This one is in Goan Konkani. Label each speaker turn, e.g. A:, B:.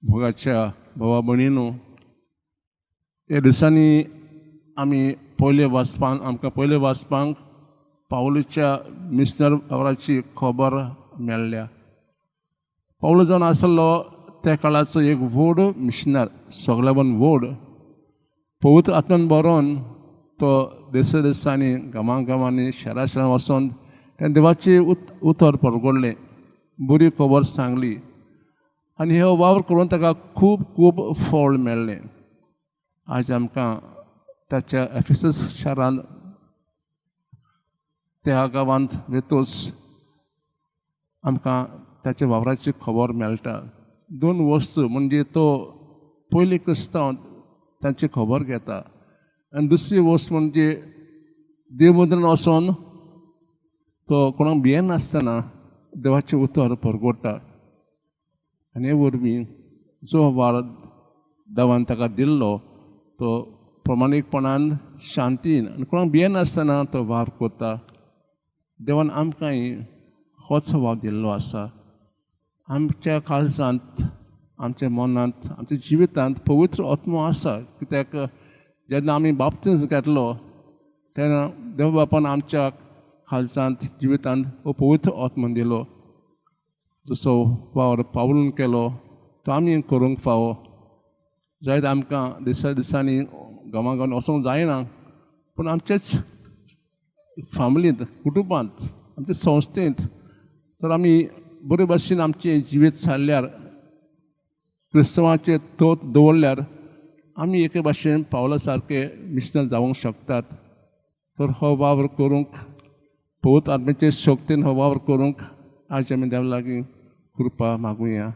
A: मोगाच्या भावा भयणीनो, ह्या दिसांनी आमी पयले वाचपांक आमकां पयले वाचपांक पावलूच्या मिशनर वावराची खबर मेळ्ळ्या. पावलू जावन आसलो त्या काळाचो एक व्हड मिशनर, सगळ्यान व्हड. पवित्र आत्म्यान बरोवन तो देसा देसांनी, गांवां गांवांनी, शारा शारां वचोन तेणें देवाचें उतर परगडलें, बरी खबर सांगली आनी हो वावर करून ताका खूब खूब फळ मेळ्ळें. आज आमकां ताच्या एफिसस शारांत, त्या गांवांत वेतूच आमकां ताच्या वावराची खबर मेळटा. दोन वस्तू म्हणजे तो पयली क्रिस्तांव तांची खबर घेता आनी दुसरी वस्त म्हणजे देवमुद्रण वचोन तो कोणाक भियेनासतना देवाचें उतर परगडटा. आनी हे वरवीं जो वावर देवान ताका दिल्लो तो प्रमाणीकपणान, शांतीन आनी कोणाक भियेनासतना तो वावर करता. देवान आमकांय होच वावर दिल्लो आसा. आमच्या काळजांत, आमच्या मनांत, आमच्या जिवितांत पवित्र आत्मो आसा, कित्याक जेन्ना आमी बाप्तीज घेतलो तेन्ना देव बापान आमच्या काळजांत, जिवितांत हो पवित्र आत्मो दिलो. जसो वावर पावलून केलो तो आमी करूंक फावो. जायत आमकां दिसा दिसांनी गांवां गांवांनी वचोंक जायना, पूण आमचेच फामिलींत, कुटुंबांत, आमचे संस्थेंत तर आमी बरे भाशेन आमचें जिवीत सारल्यार, क्रिस्तवाचें तोत दवरल्यार आमी एके भाशेन पावला सारके मिशनर जावंक शकतात. तर हो वावर करूंक पवित्र आत्म्याचे शक्तीन हो वावर करूंक आज आमी देवा लागीं कृपा मागुया.